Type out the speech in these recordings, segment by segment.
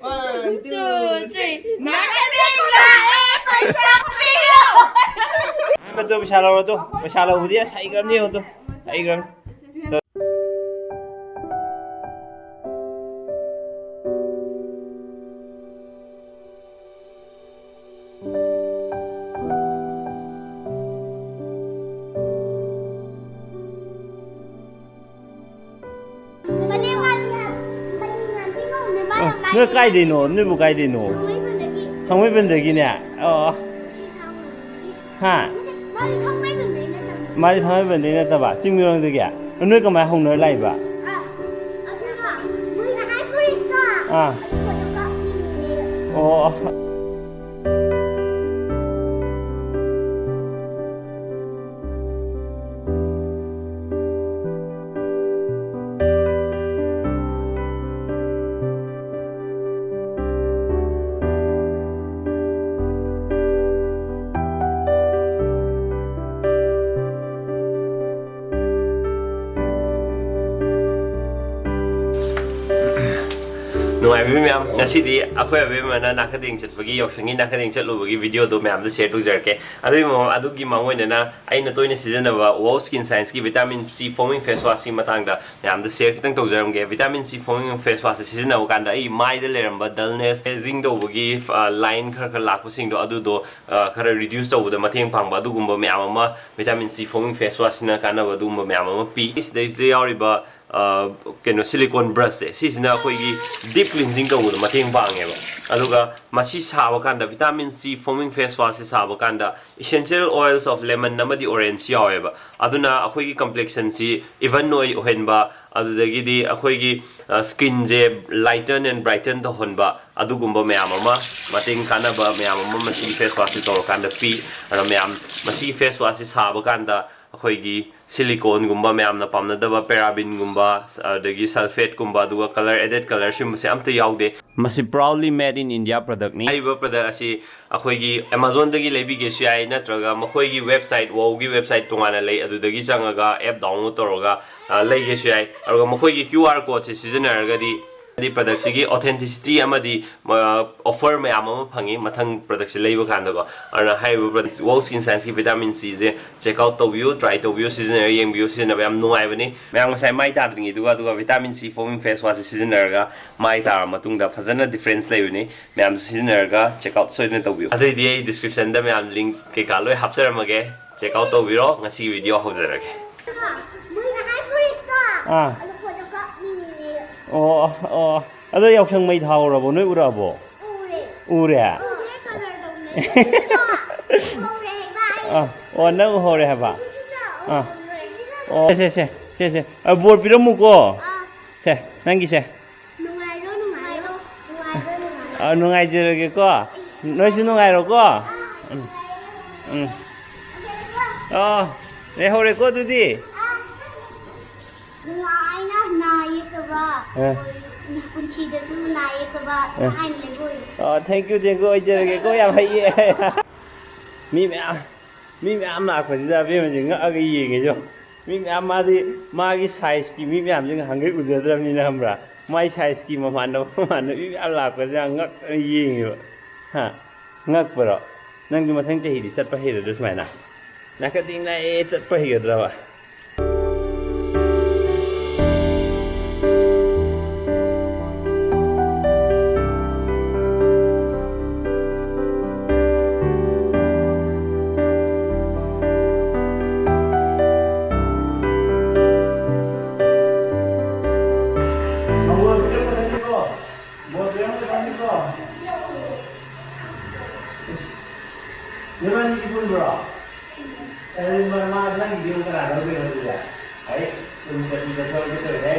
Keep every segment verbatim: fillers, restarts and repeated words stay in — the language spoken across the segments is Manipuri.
One, two, three. ꯑꯗꯣ ꯄꯩꯁꯥ ꯂꯧꯔꯣ ꯑꯗꯣ꯫ ꯄꯩꯁꯥ ꯂꯧꯕꯗꯤ ꯑꯁ ꯍꯩꯈ꯭ꯔꯕꯅꯤ ꯑꯗꯣ꯫ ꯍꯩꯈ꯭ꯔꯕꯅꯤ꯫ ꯅꯣꯏ ꯀꯥꯏꯗꯩꯅꯣ? ꯅꯣꯏꯕꯨ ꯀꯥꯏꯗꯩꯅꯣ? ꯊꯥꯡꯃꯩꯕꯟꯗꯒꯤꯅꯦ? ꯑꯣ꯫ ꯍꯥ? ꯃꯥꯗꯤ ꯊꯥꯡꯃꯩꯕꯟꯗꯩ ꯅꯠꯇꯕ, ꯆꯤꯡꯃꯩꯔꯣꯡꯗꯒꯤ? ꯅꯣꯏ ꯀꯃꯥꯏꯅ ꯍꯧꯅꯔ ꯂꯥꯛꯏꯕ? ꯑꯥ꯫ ꯑꯣ꯫ ꯅꯨꯡꯉꯥꯏꯕꯤꯕ ꯃꯌꯥꯝ, ꯉꯁꯤꯗꯤ ꯑꯩꯈꯣꯏ ꯑꯕꯦꯝꯃꯅ ꯅꯥꯈꯗꯦꯡ ꯆꯠꯄꯒꯤ, ꯌꯥꯎꯁꯪꯒꯤ ꯅꯥꯈꯗꯦꯡ ꯆꯠꯂꯨꯕꯒꯤ video ꯗꯣ ꯃꯌꯥꯝꯗ share ꯇꯧꯖꯔꯛꯀꯦ꯫ ꯑꯗꯨꯒꯤ ꯃꯃꯥꯡ, ꯑꯗꯨꯒꯤ ꯃꯥꯡ ꯑꯣꯏꯅꯅ ꯑꯩꯅ ꯇꯣꯏꯅ ꯁꯤꯖꯤꯟꯅꯕ Wow Skin Science ꯀꯤ vitamin C foaming face wash ꯀꯤ ꯃꯇꯥꯡꯗ ꯃꯌꯥꯝꯗ share ꯈꯤꯇꯪ ꯇꯧꯖꯔꯝꯒꯦ꯫ Vitamin C foaming face wash ꯁꯦ ꯁꯤꯖꯤꯟꯅꯕ ꯀꯥꯟꯗ ꯑꯩ ꯃꯥꯏꯗ ꯂꯩꯔꯝꯕ dullness, aging ꯇꯧꯕꯒꯤ, ꯑ, line ꯈꯔ ꯈꯔ ꯂꯥꯛꯄꯁꯤꯡꯗꯣ, ꯑꯗꯨꯗꯣ, ꯑ, ꯈꯔ reduce ꯇꯧꯕꯗ ꯃꯇꯦꯡ ꯄꯥꯡꯕ ꯑꯗꯨꯒꯨꯝꯕ ꯃꯌꯥꯝ ꯑꯃ vitamin C foaming face wash ꯁꯤꯅ ꯀꯥꯟꯅꯕ ꯑꯗꯨꯒꯨꯝꯕ ꯃꯌꯥꯝ ꯑꯃ ꯄꯤ꯫ ꯁꯤꯗꯩꯁꯤꯗ ꯌꯥꯎꯔꯤꯕ, ꯑ, ꯀꯩꯅꯣ, silicone brush ꯁꯦ, ꯁꯤꯁꯤꯅ ꯑꯩꯈꯣꯏꯒꯤ deep cleansing ꯇꯧꯕꯗ ꯃꯇꯦꯡ ꯄꯥꯡꯉꯦꯕ꯫ ꯑꯗꯨꯒ ꯃꯁꯤ ꯁꯥꯕ ꯀꯥꯟꯗ, vitamin C foaming face wash ꯁꯦ ꯁꯥꯕ ꯀꯥꯟꯗ essential oils of lemon ꯑꯃꯗꯤ orange ꯌꯥꯎꯋꯦꯕ꯫ ꯑꯗꯨꯅ ꯑꯩꯈꯣꯏꯒꯤ complexion ꯁꯤ even ꯑꯣꯏ-, ꯑꯣꯏꯍꯟꯕ, ꯑꯗꯨꯗꯒꯤꯗꯤ ꯑꯩꯈꯣꯏꯒꯤ, ꯑ, skin say lighten and brighten ꯇꯧꯍꯟꯕ, ꯑꯗꯨꯒꯨꯝꯕ ꯃꯌꯥꯝ ꯑꯃ, ꯃꯇꯦꯡ ꯀꯥꯟꯅꯕ ꯃꯌꯥꯝ ꯑꯃ ꯃꯁꯤꯒꯤ face wash ꯁꯤ ꯇꯧꯔꯀꯥꯟꯗ ꯄꯤ꯫ ꯑꯗꯣ ꯃꯌꯥꯝ, ꯃꯁꯤꯒꯤ face wash ꯁꯤ ꯁꯥꯕ ꯀꯥꯟꯗ ꯑꯩꯈꯣꯏꯒꯤ ꯁꯤꯂꯤꯀꯣꯟꯒꯨꯝꯕ, ꯃꯌꯥꯝꯅ ꯄꯥꯝꯅꯗꯕ ꯄꯦꯔꯥꯕꯤꯟꯒꯨꯝꯕ, ꯑꯗꯒꯤ ꯁꯜꯐꯦꯠꯀꯨꯝꯕ, ꯑꯗꯨꯒ ꯀꯂꯔ ꯑꯦꯗꯦꯠ ꯀꯂꯔ ꯁꯤꯒꯨꯝꯕꯁꯦ ꯑꯝꯇ ꯌꯥꯎꯗꯦ꯫ ꯃꯁꯤ proudly made in India product ꯅꯤ꯫ ꯍꯥꯏꯔꯤꯕ ꯄ꯭ꯔꯗꯛ ꯑꯁꯤ ꯑꯩꯈꯣꯏꯒꯤ ꯑꯦꯃꯥꯖꯣꯟꯗꯒꯤ ꯂꯩꯕꯤꯒꯦꯁꯨ ꯌꯥꯏ, ꯅꯠꯇ꯭ꯔꯒ ꯃꯈꯣꯏꯒꯤ ꯋꯦꯕꯁꯥꯏꯠ, ꯋꯥꯎꯒꯤ ꯋꯦꯕꯁꯥꯏꯠ ꯇꯣꯉꯥꯟꯅ ꯂꯩ, ꯑꯗꯨꯗꯒꯤ ꯆꯪꯉꯒ ꯑꯦꯞ ꯗꯥꯎꯟꯂꯣꯗ ꯇꯧꯔꯒ, ꯑ, ꯂꯩꯒꯦꯁꯨ ꯌꯥꯏ꯫ ꯑꯗꯨꯒ ꯃꯈꯣꯏꯒꯤ QR code ꯁꯦ ꯁꯤꯖꯤꯟꯅꯔꯒꯗꯤ, ꯍꯥꯏꯗꯤ ꯄ꯭ꯔꯗꯛꯁꯤꯒꯤ authenticity ꯑꯃꯗꯤ, ꯑ, offer ꯃꯌꯥꯝ ꯑꯃ ꯐꯪꯉꯤ ꯃꯊꯪ ꯄ꯭ꯔꯗꯛꯁꯤ ꯂꯩꯕ ꯀꯥꯟꯗꯀꯣ꯫ ꯑꯗꯨꯅ ꯍꯥꯏꯔꯤꯕ ꯄ꯭ꯔꯗꯛ, ꯋꯥꯎ ꯁ꯭ꯀꯤꯟ ꯁꯥꯏꯟꯁꯀꯤ ꯚꯤꯇꯥꯃꯤꯟ ꯁꯤꯁꯦ check out ꯇꯧꯕꯤꯌꯨ, try ꯇꯧꯕꯤꯌꯨ, ꯁꯤꯖꯤꯟꯅꯔ ꯌꯦꯡꯕꯤꯌꯨ, ꯁꯤꯖꯤꯟꯅꯕ ꯌꯥꯝ ꯅꯨꯡꯉꯥꯏꯕꯅꯤ꯫ ꯃꯌꯥꯝ ꯉꯁꯥꯏ ꯃꯥꯏ ꯇꯥꯗ꯭ꯔꯤꯉꯩꯗꯨꯒ ꯑꯗꯨꯒ vitamin C foaming face wash ꯁꯦ ꯁꯤꯖꯤꯟꯅꯔꯒ ꯃꯥꯏ ꯇꯥꯔ ꯃꯇꯨꯡꯗ ꯐꯖꯅ difference ꯂꯩꯕꯅꯤ꯫ ꯃꯌꯥꯝꯁꯨ ꯁꯤꯖꯤꯟꯅꯔꯒ check out ꯁꯣꯏꯗꯅ ꯇꯧꯕꯤꯌꯨ꯫ ꯑꯗꯨꯑꯣꯏꯗꯤ ꯑꯩ description ꯗ ꯃꯌꯥꯝ link ꯀꯩꯀꯥ ꯂꯣꯏ ꯍꯥꯞꯆꯔꯝꯃꯒꯦ, check out ꯇꯧꯕꯤꯔꯣ꯫ ꯉꯁꯤꯒꯤ video ꯍꯧꯖꯔꯒꯦ꯫ ꯃꯣꯏꯅ ꯍꯥꯏ ꯐꯨꯔꯤꯁꯇꯣ ꯑꯥ꯫ ꯑꯗꯨ ꯐꯣꯟꯗ ꯀꯛꯅꯤꯡꯉꯦ꯫ ꯑꯣ ꯑꯣ꯫ ꯑꯗꯣ ꯌꯥꯎꯁꯪ ꯃꯩ ꯊꯥꯍꯧꯔꯕꯣ? ꯅꯣꯏ ꯎꯔꯛꯑꯕꯣ? ꯎꯔꯦ꯫ ꯎꯔꯦ? ꯎꯔꯦ, ꯀꯂꯔ ꯇꯧꯅꯦ꯫ ꯎꯍꯧꯔꯦ ꯍꯥꯏꯕ ꯑꯩ꯫ ꯑꯥ꯫ ꯑꯣ, ꯅꯪ ꯎꯍꯧꯔꯦ ꯍꯥꯏꯕ? ꯑꯥ꯫ ꯎꯍꯧꯔꯦ꯫ ꯑꯣ, ꯁꯦ, ꯁꯦ, ꯁꯦ, ꯁꯦ꯫ ꯑ, ꯕꯣꯔ ꯄꯤꯔꯝꯃꯨꯀꯣ꯫ ꯑꯥ꯫ ꯁꯦ, ꯅꯪꯒꯤꯁꯦ꯫ ꯅꯨꯡꯉꯥꯏꯔꯣ, ꯅꯨꯡꯉꯥꯏꯔꯣ, ꯅꯨꯡꯉꯥꯏꯔꯣ, ꯅꯨꯡꯉꯥꯏꯔꯣ꯫ ꯑ, ꯅꯨꯡꯉꯥꯏꯖꯔꯒꯦꯀꯣ꯫ ꯅꯣꯏꯁꯨ ꯅꯨꯡꯉꯥꯏꯔꯣꯀꯣ꯫ ꯎꯝ꯫ ꯎꯝ꯫ ꯑ, ꯂꯩꯍꯧꯔꯦꯀꯣ ꯑꯗꯨꯗꯤ꯫ ꯅꯨꯡꯉꯥꯏꯅ ꯅꯥ ꯌꯦꯛꯇꯕ, ꯑ꯫ ꯄꯨꯟꯁꯤꯗꯁꯨ ꯅꯥ ꯌꯦꯛꯇꯕ ꯑ꯫ ꯅꯨꯡꯉꯥꯏꯅ ꯂꯩꯕ ꯑꯣꯏꯌꯨ꯫ ꯑ, thank you, thank you ꯑꯣꯏꯖꯔꯒꯦꯀꯣ, ꯌꯥꯝ ꯍꯩꯌꯦ꯫ ꯃꯤ ꯃꯌꯥꯝ ꯃꯤ ꯃꯌꯥꯝ ꯂꯥꯛꯄꯁꯤꯗ ꯑꯕꯦꯝꯃꯁꯦ ꯉꯛꯑꯒ ꯌꯦꯡꯉꯤꯁꯦ ꯌꯦꯡꯉꯣ꯫ ꯃꯤ ꯃꯌꯥꯝ, ꯃꯥꯗꯤ ꯃꯥꯒꯤ size ꯀꯤ ꯃꯤ ꯃꯌꯥꯝꯁꯦ ꯉꯍꯥꯟꯈꯩ ꯎꯖꯗ꯭ꯔꯕꯅꯤꯅ, ꯈꯪꯕ꯭ꯔꯥ? ꯃꯥꯏ size ꯀꯤ ꯃꯃꯥꯟꯅꯕ ꯃꯃꯥꯟꯅꯕꯤ ꯃꯌꯥꯝ ꯂꯥꯛꯄꯁꯦ ꯌꯥꯝ ꯉꯛꯇꯅ ꯌꯦꯡꯉꯤꯕ꯫ ꯍꯥ? ꯉꯛꯄ꯭ꯔꯣ? ꯅꯪꯁꯨ ꯃꯊꯪ ꯆꯍꯤꯗꯤ ꯆꯠꯄ ꯍꯩꯔꯗ꯭ꯔꯣ ꯁꯨꯃꯥꯏꯅ? ꯅꯥꯀꯗꯤꯡ ꯅꯥꯏꯌꯦ, ꯆꯠꯄ ꯍꯩꯒꯗ꯭ꯔꯕ? ꯅꯕꯥꯅꯤꯗꯤ ꯄꯨꯟꯕ꯭ꯔꯣ? ꯑꯗꯨꯗꯤ ꯃꯥ, ꯃꯥ, ꯅꯪꯒꯤꯗꯤ ꯑꯃꯨꯛ ꯀꯅꯥ ꯂꯧꯗꯣꯏꯅꯣ ꯑꯗꯨꯗꯤ? ꯑꯩ ꯁꯨꯝ ꯆꯠꯄꯤ ꯆꯠꯊꯣꯛꯑꯒꯦ ꯇꯧꯔꯤꯅꯦ꯫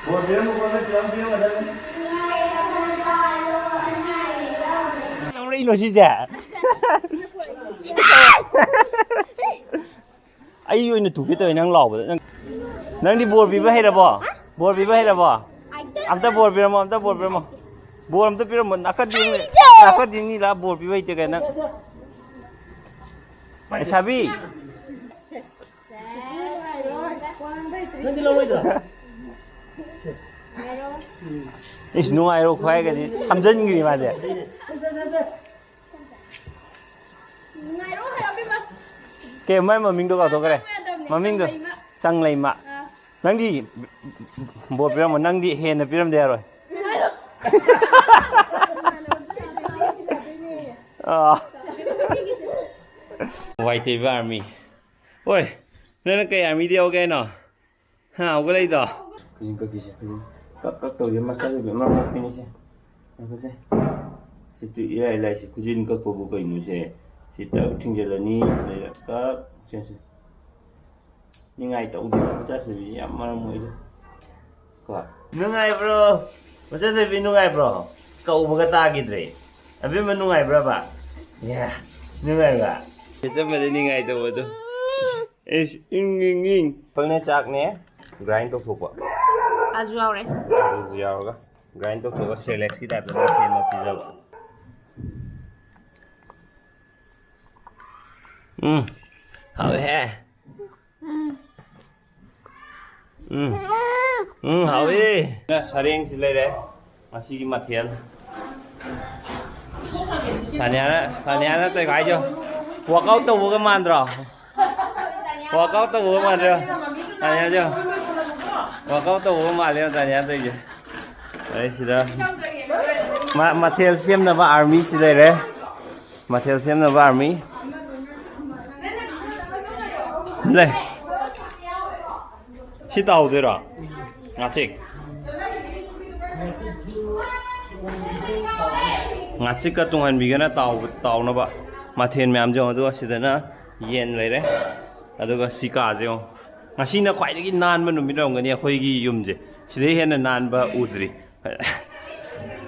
ꯕꯣꯜ ꯄꯤꯔꯝꯃꯨꯀꯣ, ꯅꯠꯇ꯭ꯔꯒ ꯑꯃ ꯄꯤꯔꯝꯒꯗꯕꯅꯤ꯫ ꯂꯧꯔꯛꯏꯅꯣ ꯁꯤꯁꯦ? ꯑꯩ ꯑꯣꯏꯅ ꯇꯨꯒꯦ ꯇꯧꯋꯦ ꯅꯪ ꯂꯥꯎꯕꯗ꯫ ꯅꯪ, ꯅꯪꯗꯤ ꯕꯣꯔ ꯄꯤꯕ ꯍꯩꯔꯕꯣ? ꯕꯣꯔ ꯄꯤꯕ ꯍꯩꯔꯕꯣ? ꯑꯝꯇ ꯕꯣꯔ ꯄꯤꯔꯝꯃꯣ, ꯑꯝꯇ ꯕꯣꯔ ꯄꯤꯔꯝꯃꯣ꯫ ꯕꯣꯔ ꯑꯝꯇ ꯄꯤꯔꯝꯃꯣ꯫ ꯅꯥꯀꯠ ꯌꯦꯡꯅꯤ, ꯅꯥꯀꯠ ꯌꯦꯡꯅꯤ ꯂꯥ, ꯕꯣꯔ ꯄꯤꯕ ꯍꯩꯇꯦ ꯀꯥꯏꯅ ꯅꯪ꯫ ꯂꯩꯁꯥꯕꯤ꯫ ꯅꯪꯗꯤ ꯂꯧꯔꯣꯏꯗ꯭ꯔꯣ? ꯏꯁ, ꯅꯨꯡꯉꯥꯏꯔꯣ ꯈꯨꯍꯥꯏꯒꯗꯤ ꯁꯝꯖꯟꯈ꯭ꯔꯤ ꯃꯥꯗꯤ꯫ ꯅꯨꯡꯉꯥꯏꯔꯣ ꯍꯥꯏꯌꯣ, ꯏꯕꯦꯝꯃ꯫ ꯀꯩ, ꯃꯥꯏ ꯃꯃꯤꯡꯗꯣ ꯀꯥꯎꯊꯣꯛꯈ꯭ꯔꯦ꯫ ꯌꯥꯗꯕꯅꯦ, ꯃꯃꯤꯡꯗꯣ ꯆꯪꯂꯩꯃ꯫ ꯆꯪꯂꯩꯃ꯫ ꯑꯥ꯫ ꯅꯪꯗꯤ ꯕꯣꯔ ꯄꯤꯔꯝꯃꯣ, ꯅꯪꯗꯤ ꯍꯦꯟꯅ ꯄꯤꯔꯝꯗ ꯌꯥꯔꯣꯏ꯫ ꯑꯥ꯫ ꯋꯥꯏꯇꯩꯕ ꯑꯥꯔꯃꯤ꯫ ꯍꯣꯏ, ꯅꯪꯅ ꯀꯩ ꯑꯥꯔꯃꯤꯗ ꯌꯥꯎꯒꯦ ꯍꯥꯏꯅꯣ? ꯍꯥ, ꯍꯧꯒꯠꯂꯛꯏꯗꯣ? ꯈꯨꯖꯤꯟ ꯀꯛꯈꯤꯁꯦ, ꯈꯨꯖꯤꯟ꯫ ꯀꯛ, ꯀꯛ ꯇꯧꯁꯦ, ꯃꯆꯥ ꯑꯣꯏꯕ ꯑꯃ ꯀꯛꯄꯤꯅꯤꯁꯦ꯫ ꯉꯥꯏꯈꯣꯁꯦ꯫ ꯁꯤ ꯇꯨ ꯏꯔꯥꯏ ꯂꯥꯏꯁꯦ, ꯈꯨꯖꯤꯟ ꯀꯛꯄꯕꯨ ꯀꯩꯅꯣꯁꯦ? ꯁꯤ ꯇꯛ ꯊꯤꯡꯖꯤꯜꯂꯅꯤ, ꯑꯗꯩꯗ ꯀꯛ, ꯁꯦ, ꯁꯦ꯫ ꯅꯤꯡꯉꯥꯏ ꯇꯧꯗꯦ, ꯃꯆꯥꯁꯤꯡꯁꯤ ꯌꯥꯝ ꯃꯔꯝ ꯑꯣꯏꯗꯦ꯫ ꯀꯣ? ꯅꯨꯡꯉꯥꯏꯕ꯭ꯔꯣ? ꯃꯆꯥꯁꯤꯡꯕꯤ ꯅꯨꯡꯉꯥꯏꯕ꯭ꯔꯣ? ꯀꯧꯕꯒ ꯇꯥꯈꯤꯗ꯭ꯔꯦ꯫ ꯑꯕꯦꯝꯃ ꯅꯨꯡꯉꯥꯏꯕ꯭ꯔꯕ? ꯌꯥ, ꯅꯨꯡꯉꯥꯏꯕ? ꯑꯆꯝꯕꯗ ꯅꯤꯡꯉꯥꯏ ꯇꯧꯕꯗꯣ꯫ ꯏꯁ, ꯏꯪ, ꯏꯪ, ꯏꯪ꯫ ꯑꯩꯈꯣꯏꯅ ꯆꯥꯛꯅꯦ, grind ꯇꯧꯊꯣꯛꯄ꯫ ꯑꯗꯨ ꯌꯥꯎꯔꯦ꯫ ꯑꯗꯨꯁꯨ ꯌꯥꯎꯔꯒ, grind ꯇꯧꯊꯣꯛꯑꯒ Cerelac ꯀꯤ type ꯇ ꯑꯗꯨꯝ ꯁꯦꯝꯃ ꯄꯤꯖꯕ꯫ ꯎꯝ, ꯍꯥꯎꯋꯦꯍꯦ꯫ ꯎꯝ꯫ ꯎꯝ꯫ ꯎꯝ, ꯍꯥꯎꯋꯦ꯫ ꯁꯔꯦꯡꯁꯤ ꯂꯩꯔꯦ꯫ ꯉꯁꯤꯒꯤ ꯃꯊꯦꯜ꯫ ꯇꯥꯅꯤꯌꯥꯅ, ꯇꯥꯅꯤꯌꯥꯅ ꯇꯧꯔꯤꯕ ꯍꯥꯏꯁꯦ꯫ Workout ꯇꯧꯕꯒ ꯃꯥꯟꯗ꯭ꯔꯣ? Workout ꯇꯧꯕꯒ ꯃꯥꯟꯗ꯭ꯔꯣ? ꯇꯥꯅꯤꯌꯥꯁꯦ꯫ Workout ꯇꯧꯕꯒ ꯃꯥꯜꯂꯦ ꯇꯥꯅꯤꯌꯥ ꯇꯧꯔꯤꯁꯦ꯫ ꯑꯩ ꯁꯤꯗ ꯃ-, ꯃꯊꯦꯜ ꯁꯦꯝꯅꯕ ꯑꯥꯔꯃꯤ ꯁꯤ ꯂꯩꯔꯦ꯫ ꯃꯊꯦꯜ ꯁꯦꯝꯅꯕ ꯑꯥꯔꯃꯤ꯫ ꯂꯩ꯫ ꯁꯤ ꯇꯥꯎꯗꯣꯏꯔꯣ? ꯉꯥꯆꯤꯛ꯫ ꯉꯥꯆꯤꯛꯀ ꯇꯨꯡꯍꯟꯕꯤꯒꯅ ꯇꯥꯎꯕ-, ꯇꯥꯎꯅꯕ ꯃꯊꯦꯜ ꯃꯌꯥꯝꯁꯦ ꯌꯦꯡꯉꯣ꯫ ꯑꯗꯨꯒ ꯁꯤꯗꯅ ꯌꯦꯟ ꯂꯩꯔꯦ꯫ ꯑꯗꯨꯒ ꯁꯤ ꯀꯥꯁꯦ ꯌꯦꯡꯉꯣ꯫ ꯉꯁꯤꯅ ꯈ꯭ꯋꯥꯏꯗꯒꯤ ꯅꯥꯟꯕ ꯅꯨꯃꯤꯠ ꯑꯣꯏꯔꯝꯒꯅꯤ ꯑꯩꯈꯣꯏꯒꯤ ꯌꯨꯝꯁꯦ꯫ ꯁꯤꯗꯩ ꯍꯦꯟꯅ ꯅꯥꯟꯕ ꯎꯗ꯭ꯔꯤ꯫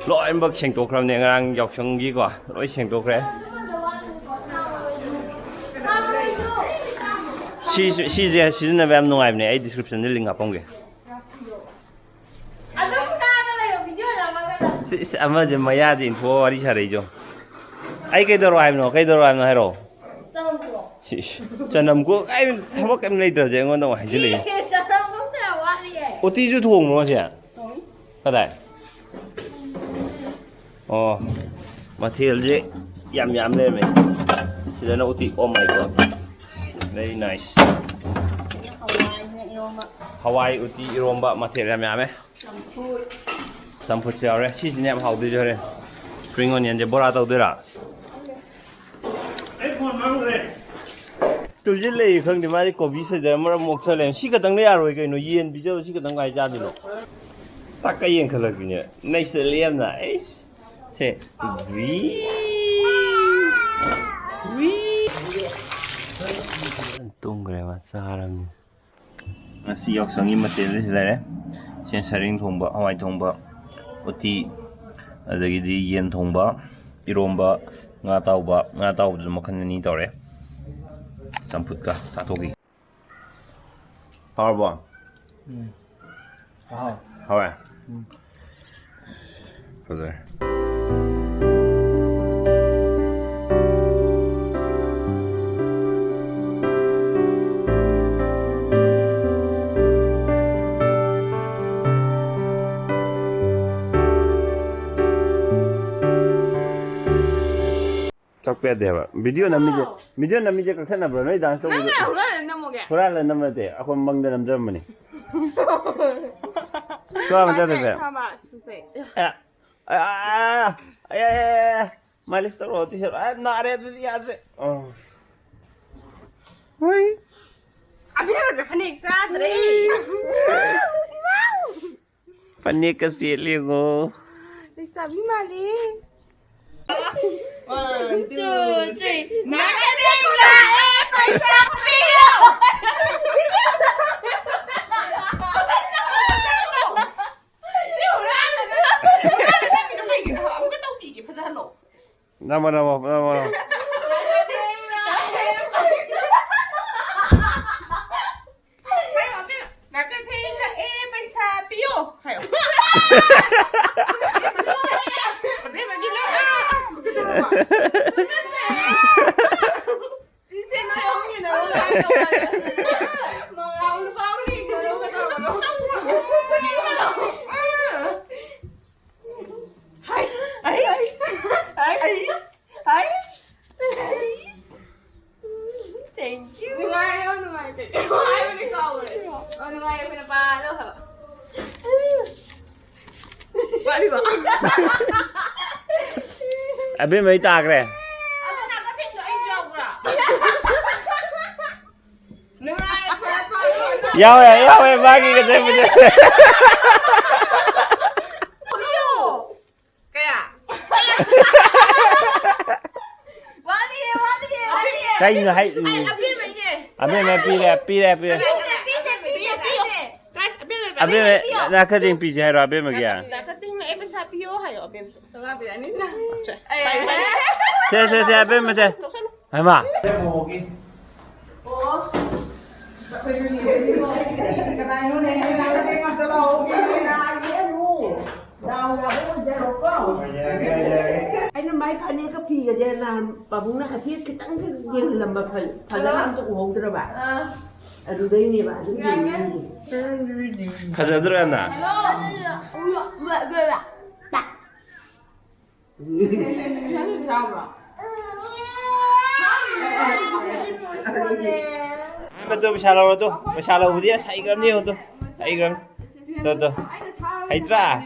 ꯂꯣꯏꯅꯃꯛ ꯁꯦꯡꯗꯣꯛꯈ꯭ꯔꯕꯅꯦ ꯉꯔꯥꯡ ꯌꯥꯎꯁꯪꯒꯤꯀꯣ꯫ ꯂꯣꯏ ꯁꯦꯡꯗꯣꯛꯈ꯭ꯔꯦ꯫ ꯁꯤ ꯁꯤꯁꯦ ꯁꯤꯖꯤꯟꯅꯕ ꯌꯥꯝ ꯅꯨꯡꯉꯥꯏꯕꯅꯦ꯫ ꯑꯩ ꯗꯤꯁꯀ꯭ꯔꯤꯞꯁꯟꯗ ꯂꯤꯡ ꯍꯥꯞꯄꯝꯒꯦ꯫ ꯑꯗꯨꯝ ꯀꯥꯒ ꯂꯩꯌꯣ ꯚꯤꯗꯤꯑꯣ ꯅꯝꯃꯒ꯫ ꯁꯤ ꯁꯤ ꯑꯃꯁꯦ ꯃꯌꯥꯁꯦ ꯏꯟꯊꯣꯛꯑ ꯋꯥꯔꯤ ꯁꯥꯔꯛꯏꯁꯣ꯫ ꯑꯩ ꯀꯩꯗꯧꯔꯣ ꯍꯥꯏꯕꯅꯣ? ꯀꯩꯗꯧꯔꯣ ꯍꯥꯏꯕꯅꯣ ꯍꯥꯏꯔꯛꯑꯣ꯫ ꯆꯅꯝ ꯀꯣꯛ꯫ ꯁꯤ ꯏꯁ, ꯆꯅꯝ ꯀꯣꯛ ꯀꯥꯏ? ꯊꯕꯛ ꯀꯩꯝ ꯂꯩꯇ꯭ꯔꯁꯦ ꯑꯩꯉꯣꯟꯗ ꯑꯃꯨꯛ ꯍꯥꯏꯖꯤꯜꯂꯛꯏ꯫ ꯆꯅꯝ ꯀꯣꯛꯇ ꯌꯥꯝ ꯋꯥꯠꯂꯤꯌꯦ꯫ ꯎꯇꯤꯁꯨ ꯊꯣꯡꯕ꯭ꯔꯣ ꯁꯦ? ꯊꯣꯡꯉꯤ꯫ ꯀꯗꯥꯏ? ꯑꯣ, ꯃꯊꯦꯜꯁꯦ ꯌꯥꯝ ꯌꯥꯝ ꯂꯩꯔꯝꯃꯦ꯫ ꯁꯤꯗꯅ ꯎꯇꯤ꯫ Oh my God, very nice꯫ ꯍꯋꯥꯏꯅꯦ ꯏꯔꯣꯝꯕ꯫ ꯍꯋꯥꯏ ꯎꯇꯤ ꯏꯔꯣꯝꯕ ꯃꯊꯦꯜ ꯌꯥꯝ ꯌꯥꯝꯃꯦ꯫ ꯆꯝꯐꯨꯠ꯫ ꯆꯝꯐꯨꯠꯁꯨ ꯌꯥꯎꯔꯦ꯫ ꯁꯤꯁꯤꯅ ꯌꯥꯝ ꯍꯥꯎꯗꯣꯏꯁꯦ ꯍꯣꯔꯦꯟ꯫ ꯏꯁꯄ꯭ꯔꯤꯡ ꯑꯣꯅꯤꯌꯟꯁꯦ ꯕꯣꯔꯥ ꯇꯧꯗꯣꯏꯔꯥ? ꯇꯨꯜꯁꯤ ꯂꯩ ꯈꯪꯗꯦ꯫ ꯃꯥꯗꯤ ꯀꯣꯕꯤ ꯁꯣꯏꯗꯅ ꯃꯔꯛ ꯃꯔꯛ ꯊꯣꯛꯑ ꯂꯩꯔꯝꯃꯦ꯫ ꯁꯤ ꯈꯛꯇꯪꯅ ꯌꯥꯔꯣꯏ ꯀꯩꯅꯣ? ꯌꯦꯟ ꯄꯤꯖꯕ ꯁꯤ ꯈꯛꯇꯪ ꯀꯥꯏ ꯆꯥꯗꯣꯏꯅꯣ? ꯇꯥꯛꯀ ꯌꯦꯡꯈꯠꯂꯛꯄꯤꯅꯦ꯫ ꯅꯩꯁꯜꯂꯦ ꯌꯥꯝꯅ꯫ ꯑꯩꯁ꯫ ꯁꯦ꯫ ꯋꯤ꯫ ꯋꯤ꯫ ꯇꯨꯝꯈ꯭ꯔꯦ ꯃꯥ ꯆꯥꯔꯝꯅꯤ꯫ ꯉꯁꯤ ꯌꯥꯎꯁꯪꯒꯤ ꯃꯊꯦꯜꯁꯤ ꯂꯩꯔꯦ꯫ ꯁꯦ ꯁꯔꯦꯡ ꯊꯣꯡꯕ, ꯍꯋꯥꯏ ꯊꯣꯡꯕ, ꯎꯇꯤ, ꯑꯗꯒꯤꯗꯤ ꯌꯦꯟ ꯊꯣꯡꯕ, ꯏꯔꯣꯝꯕ, ꯉꯥ ꯑꯇꯥꯎꯕ, ꯉꯥ ꯑꯇꯥꯎꯕꯗꯨꯁꯨ ꯃꯈꯜ ꯑꯅꯤ ꯇꯧꯔꯦ꯫ ꯆꯝꯐꯨꯠꯀ ꯆꯥꯊꯣꯛꯈꯤ꯫ ꯍꯥꯎꯔꯕꯣ? ꯎꯝ꯫ ꯑꯍꯥꯎ꯫ ꯍꯥꯎꯔꯦ? ꯎꯝ꯫ ꯐꯖꯔꯦ꯫ ꯀꯛꯄ ꯌꯥꯗꯦꯕ꯫ ꯚꯤꯗꯤꯑꯣ ꯅꯝꯃꯤꯁꯦ, ꯚꯤꯗꯤꯑꯣ ꯅꯝꯃꯤꯁꯦ ꯀꯛꯊꯠꯅꯕ꯭ꯔꯣ? ꯅꯣꯏ ꯗꯥꯟꯁ ꯇꯧꯕꯗꯣ ꯅꯪꯅ ꯍꯨꯔꯥꯟꯂ ꯅꯝꯃꯨꯒꯦ꯫ ꯍꯨꯔꯥꯜꯂ ꯅꯝꯕ ꯅꯠꯇꯦ, ꯑꯩꯈꯣꯏ ꯃꯪꯗ ꯅꯝꯖꯔꯝꯕꯅꯤ꯫ ꯀꯛꯑꯕ ꯅꯠꯇ꯭ꯔꯣ ꯆꯦ? ꯊꯝꯃ ꯁꯨꯁꯦ꯫ ꯑꯦ, ꯑ, ꯑ, ꯑ, ꯑ, ꯑ, ꯃꯥꯂꯤꯁ ꯇꯧꯔꯣ, ꯇꯤ ꯁꯔꯠ꯫ ꯑ, ꯅꯥꯔꯦ, ꯑꯗꯨꯗꯤ ꯌꯥꯗ꯭ꯔꯦ꯫ ꯑ꯫ ꯍꯣꯏ꯫ ꯑꯕꯦꯝꯃꯁꯦ ꯐꯅꯦꯛ ꯆꯥꯗ꯭ꯔꯦ꯫ ꯐꯅꯦꯛꯀ ꯁꯦꯠꯂꯦꯉꯣ꯫ ꯂꯩꯁꯥꯕꯤ ꯃꯥꯜꯂꯦ꯫ One, two, three. ꯅꯥꯒꯥꯁꯦ ꯂꯥꯛꯑꯦ, ꯄꯩꯁꯥ ꯄꯤꯔꯣ꯫ ꯁꯤ ꯍꯨꯔꯥꯜꯂꯒ, ꯍꯨꯔꯥꯜꯂꯒ ꯀꯩꯅꯣ ꯀꯩꯒꯤꯅꯣ ꯍꯥꯏꯕ? ꯑꯃꯨꯛꯀ ꯇꯧꯕꯤꯒꯦ, ꯐꯖꯍꯜꯂꯣ꯫ ꯅꯝꯃꯣ, ꯅꯝꯃꯣ, ꯅꯝꯃꯣ, ꯅꯝꯃꯣ꯫ ꯏꯆꯦ, ꯅꯣꯏ ꯑꯍꯨꯝꯒꯤ ꯅꯔꯣꯟ ꯍꯥꯏꯗꯣ ꯍꯥꯏꯌꯣ꯫ ꯃꯉꯥꯜ ꯅꯨꯄꯥ ꯑꯃ ꯌꯦꯡꯅꯔꯣ, ꯀꯩꯗꯧꯔꯕꯅꯣ? ꯍꯩꯁ! ꯍꯩꯁ! ꯍꯩꯁ! ꯍꯩꯁ! Thank you. ꯅꯨꯡꯉꯥꯏꯔꯦ, ꯅꯨꯡꯉꯥꯏꯔꯦ꯫ ꯍꯥꯏꯕꯗꯤ ꯀꯥꯎꯔꯦ꯫ ꯑꯣ, ꯅꯨꯡꯉꯥꯏꯔꯦ, ꯑꯩꯈꯣꯏꯅ ꯄꯥꯗꯣ ꯍꯥꯏꯕ꯫ ꯋꯥꯠꯂꯤꯕ? ꯑꯕꯦꯝꯃꯩ ꯇꯥꯈ꯭ꯔꯦ꯫ ꯑꯗꯨ ꯅꯥꯀꯟꯊꯦꯡꯗꯣ ꯑꯩꯁꯨ ꯌꯥꯎꯕ꯭ꯔꯥ? ꯅꯨꯡꯉꯥꯏ, ꯐꯔꯦ, ꯐꯔꯦ꯫ ꯌꯥꯎꯋꯦ, ꯌꯥꯎꯋꯦ, ꯃꯥꯒꯤ ꯀꯩꯗꯧꯕꯗ꯫ ꯀꯌꯥ? ꯋꯥꯠꯂꯤꯌꯦ, ꯋꯥꯠꯂꯤꯌꯦ, ꯋꯥꯠꯂꯤꯌꯦ꯫ ꯀꯩꯅꯣ ꯍꯥꯏ-, ꯑꯩ ꯑꯕꯦꯝꯃꯩꯅꯦ꯫ ꯑꯕꯦꯝꯃ ꯄꯤꯔꯦ, ꯄꯤꯔꯦ, ꯄꯤꯔꯦ꯫ ꯄꯤꯔꯦ, ꯄꯤꯔꯦ, ꯄꯤꯔꯦ, ꯄꯤꯔꯦ, ꯄꯤꯔꯦ꯫ ꯑꯕꯦꯝꯃ, ꯅꯥꯀꯗꯦꯡ ꯄꯤꯁꯦ ꯍꯥꯏꯔꯣ, ꯑꯕꯦꯝꯃꯒꯤ? ꯅꯥꯀꯗꯦꯡꯅ ꯑꯩ ꯄꯩꯁꯥ ꯄꯤꯌꯣ ꯍꯥꯏꯌꯣ, ꯑꯕꯦꯝꯃꯁꯨ꯫ ꯁꯦ, ꯄꯥꯏ, ꯄꯥꯏ꯫ ꯁꯦ, ꯁꯦ, ꯁꯦ, ꯑꯕꯦꯝꯃ ꯁꯦ꯫ ꯂꯧꯁꯜꯂꯨ꯫ ꯍꯩꯃꯥ꯫ ꯑꯣ꯫ ꯀꯅꯥꯅꯣꯅꯦ? ꯅꯥꯀꯗꯦꯡ ꯑꯝꯇ ꯂꯥꯛꯑꯣ꯫ ꯗꯥꯎ ꯌꯥꯕ ꯑꯣꯏꯖꯔꯣꯀꯣ꯫ ꯑꯣꯏꯖꯔꯒꯦ, ꯑꯣꯏꯖꯔꯒꯦ꯫ ꯑꯩꯅ ꯃꯥꯏ ꯐꯅꯦꯛꯀ ꯐꯤꯒꯁꯦ ꯅꯍꯥꯟ ꯄꯥꯕꯨꯡꯅ ꯍꯥꯏꯐꯦꯠ ꯈꯤꯇꯪ ꯌꯦꯡꯍꯜꯂꯝꯕ ꯐ-, ꯐꯖꯅ ꯑꯝꯇ ꯎꯍꯧꯗ꯭ꯔꯕ꯫ ꯑꯥ꯫ ꯑꯗꯨꯗꯩꯅꯦꯕ ꯑꯗꯨꯝ ꯌꯦꯡꯅꯤꯡꯉꯤꯁꯦ꯫ ꯐꯖꯗ꯭ꯔꯣ ꯌꯥꯝꯅ? ꯍꯜꯂꯣ꯫ ꯎꯌꯣ, ꯎꯌꯣ, ꯎꯌꯣ, ꯎꯌꯣ꯫ ꯇꯥ꯫ ꯌꯥꯕ꯭ꯔꯣ? ꯑꯗꯣ ꯄꯩꯁꯥ ꯂꯧꯔꯣ ꯑꯗꯣ꯫ ꯄꯩꯁꯥ ꯂꯧꯕꯗꯤ ꯑꯁ ꯍꯩꯈ꯭ꯔꯕꯅꯤ ꯌꯦꯡꯉꯣ ꯑꯗꯣ꯫ ꯍꯩꯈ꯭ꯔꯕꯅꯤ꯫ ꯇꯣ, ꯇꯣ꯫ ꯍꯩꯇ꯭ꯔꯥ?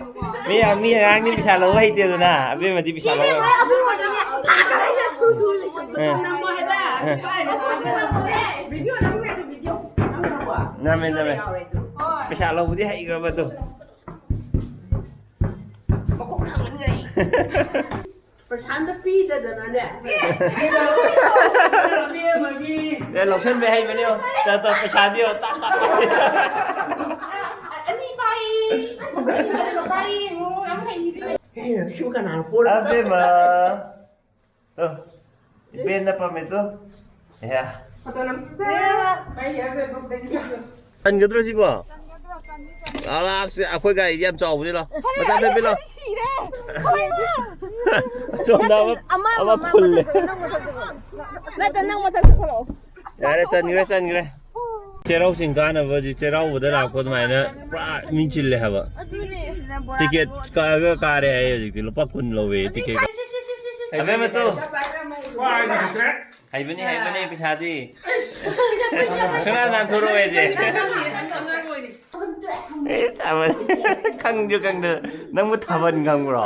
ꯃꯤ, ꯃꯤ ꯑꯉꯥꯡꯗꯤ ꯄꯩꯁꯥ ꯂꯧꯕ ꯍꯩꯇꯦꯗꯅ꯫ ꯑꯕꯦꯝꯃꯗꯤ ꯄꯩꯁꯥ ꯂꯧꯕ ꯍꯩ-꯫ ꯅꯝꯃꯣ ꯍꯥꯏꯕ꯫ ꯅꯝꯃꯦ, ꯅꯝꯃꯦ꯫ ꯄꯩꯁꯥ ꯂꯧꯕꯗꯤ ꯍꯩꯈ꯭ꯔꯕ ꯑꯗꯣ꯫ ꯃꯀꯣꯛ ꯊꯥꯡꯒꯠꯅꯤꯡꯉꯥꯏ꯫ ꯄ꯭ꯔꯁꯥꯟꯇ ꯄꯤꯗꯗꯅꯅꯦ꯫ ꯑꯦ, ꯂꯧꯁꯟꯕ ꯍꯩꯕꯅꯦ꯫ ꯇ-, ꯇ-, ꯄꯩꯁꯥꯗꯤ ꯌꯦꯡꯉꯣ, ꯇꯥꯛ, ꯇꯥꯛ꯫ ꯑꯅꯤ ꯄꯥꯏ꯫ ꯑꯅꯤ ꯄꯥꯏ꯫ ꯌꯥꯝ ꯍꯩꯔꯦ꯫ ꯑꯦ, ꯁꯤꯕꯨ ꯀꯅꯥꯅꯣ ꯄꯣꯔ-꯫ ꯑꯕꯦꯝꯃ꯫ ꯇꯣ, ꯏꯕꯦꯟꯅ ꯄꯝꯃꯦ ꯇꯣ꯫ ꯑꯦ꯫ ꯐꯣꯇꯣ ꯅꯝꯁꯤꯁꯦ꯫ ꯆꯟꯒꯗ꯭ꯔꯣ ꯁꯤꯕꯣ? ꯑꯂꯥꯁ, ꯑꯩꯈꯣꯏ ꯒꯥꯔꯤꯁꯦ ꯌꯥꯝ ꯆꯥꯎꯕꯅꯤ꯫ ꯂꯣ, ꯃꯆꯥ ꯅꯨꯄꯤ, ꯂꯣ꯫ ꯁꯤꯔꯦ꯫ ꯑꯁꯣꯝꯗ ꯑꯃ, ꯑꯃ ꯑꯃ ꯃꯃꯥ ꯐꯨꯜꯂꯦ꯫ ꯃꯊꯛꯇ, ꯅꯪ ꯃꯊꯛꯇ ꯊꯣꯛꯂꯛꯑꯣ꯫ ꯅꯠꯇꯦ, ꯅꯪ ꯃꯊꯛꯇ ꯊꯣꯛꯂꯛꯑꯣ꯫ ꯌꯥꯔꯦ, ꯆꯟꯈ꯭ꯔꯦ, ꯆꯟꯈ꯭ꯔꯦ꯫ ꯆꯩꯔꯥꯎ ꯆꯤꯡ ꯀꯥꯅꯕ ꯍꯧꯖꯤꯛ ꯆꯩꯔꯥꯎꯕꯗ ꯂꯥꯛꯄ ꯑꯗꯨꯃꯥꯏꯅ ꯄꯨꯔꯥ ꯃꯤ ꯆꯤꯜꯂꯦ ꯍꯥꯏꯕ꯫ ꯑꯗꯨꯅꯦ꯫ ꯇꯤꯀꯦꯠ ꯀꯛꯑꯒ ꯀꯥꯔꯦ ꯍꯥꯏꯌꯦ ꯍꯧꯖꯤꯛꯇꯤ꯫ ꯂꯨꯄꯥ ꯀꯨꯟ ꯂꯧꯋꯦ ꯇꯤꯀꯦꯠ꯫ ꯑꯕꯦꯝꯃ ꯇꯨ꯫ ꯍꯩꯕꯅꯤ, ꯍꯩꯕꯅꯤ ꯄꯩꯁꯥꯗꯤ꯫ ꯀꯅꯥ ꯅꯥꯟꯊꯣꯔꯛꯑꯣ ꯍꯥꯏꯁꯦ? ꯑꯦ, ꯊꯥꯕꯜ꯫ ꯈꯪꯁꯨ ꯈꯪꯗꯅ꯫ ꯅꯪꯕꯨ ꯊꯥꯕꯜ ꯈꯪꯕ꯭ꯔꯣ?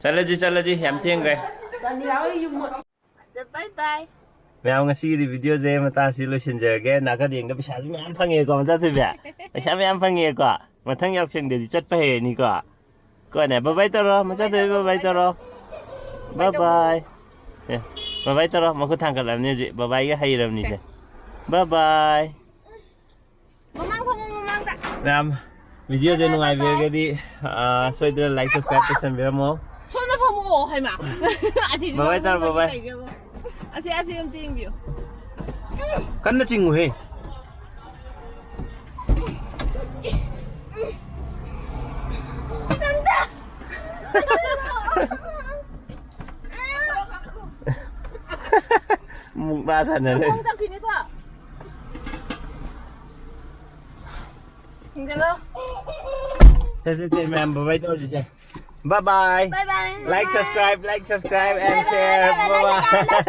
ꯆꯠꯂꯁꯤ, ꯆꯠꯂꯁꯤ, ꯌꯥꯝ ꯊꯦꯡꯈ꯭ꯔꯦ꯫ ꯕꯥꯏ ꯕꯥꯏ꯫ ꯃꯌꯥꯝ, ꯉꯁꯤꯒꯤꯗꯤ ꯚꯤꯗꯤꯑꯣꯁꯦ ꯃꯇꯥꯡꯁꯤ ꯂꯣꯏꯁꯤꯟꯖꯔꯒꯦ꯫ ꯅꯥꯀꯗꯦꯡꯗ ꯄꯩꯁꯥꯁꯨ ꯃꯌꯥꯝ ꯐꯪꯉꯦꯀꯣ, ꯃꯆꯥ ꯊꯣꯏꯕꯤ? ꯄꯩꯁꯥ ꯃꯌꯥꯝ ꯐꯪꯉꯦꯀꯣ꯫ ꯃꯊꯪ ꯌꯥꯎꯁꯪꯗꯗꯤ ꯆꯠꯄ ꯍꯩꯔꯅꯤꯀꯣ꯫ ꯀꯣꯅꯦ, ꯕꯕꯥꯏ ꯇꯧꯔꯣ, ꯃꯆꯥ ꯊꯣꯏꯕꯤ, ꯕꯕꯥꯏ ꯇꯧꯔꯣ꯫ ꯕꯕꯥꯏ꯫ ꯑꯦ, ꯕꯕꯥꯏ ꯇꯧꯔꯣ, ꯃꯈꯨꯠ ꯊꯥꯡꯒꯠꯂꯕꯅꯤ ꯍꯧꯖꯤꯛ꯫ ꯕꯕꯥꯏꯒ ꯍꯩꯔꯕꯅꯤꯁꯦ꯫ ꯕꯕꯥꯏ꯫ ꯃꯃꯥꯡ ꯐꯝꯃꯣ, ꯃꯃꯥꯡꯗ꯫ ꯃꯌꯥꯝ, ꯚꯤꯗꯤꯑꯣꯁꯦ ꯅꯨꯡꯉꯥꯏꯕꯤꯔꯒꯗꯤ, ꯑ, ꯁꯣꯏꯗꯅ like, subscribe ꯇꯧꯁꯟꯕꯤꯔꯝꯃꯣ꯫ ꯁꯣꯝꯗ ꯐꯝꯃꯣ, ꯍꯩꯃꯥ꯫ ꯑꯁꯤꯁꯨ ꯕꯕꯥꯏ ꯇꯧꯔꯣ, ꯕꯕꯥꯏ꯫ ꯑꯁꯤ, ꯑꯁꯤ ꯑꯝꯇ ꯌꯦꯡꯕꯤꯌꯨ꯫ ꯀꯟꯅ ꯆꯤꯡꯉꯨꯍꯦ꯫ ꯃꯨꯛꯕꯥ ꯁꯥꯟꯅꯔꯦ꯫ ꯈꯣꯡ ꯆꯠꯈꯤꯅꯤꯀꯣ꯫ ꯈꯣꯡꯖꯜꯂꯣ꯫ ꯁꯦ, ꯁꯦ, ꯁꯦ, ꯃꯌꯥꯝ ꯕꯕꯥꯏ ꯇꯧꯔꯁꯤꯁꯦ꯫ Bye bye. Bye bye. Like, subscribe, like, subscribe and share. Bye bye.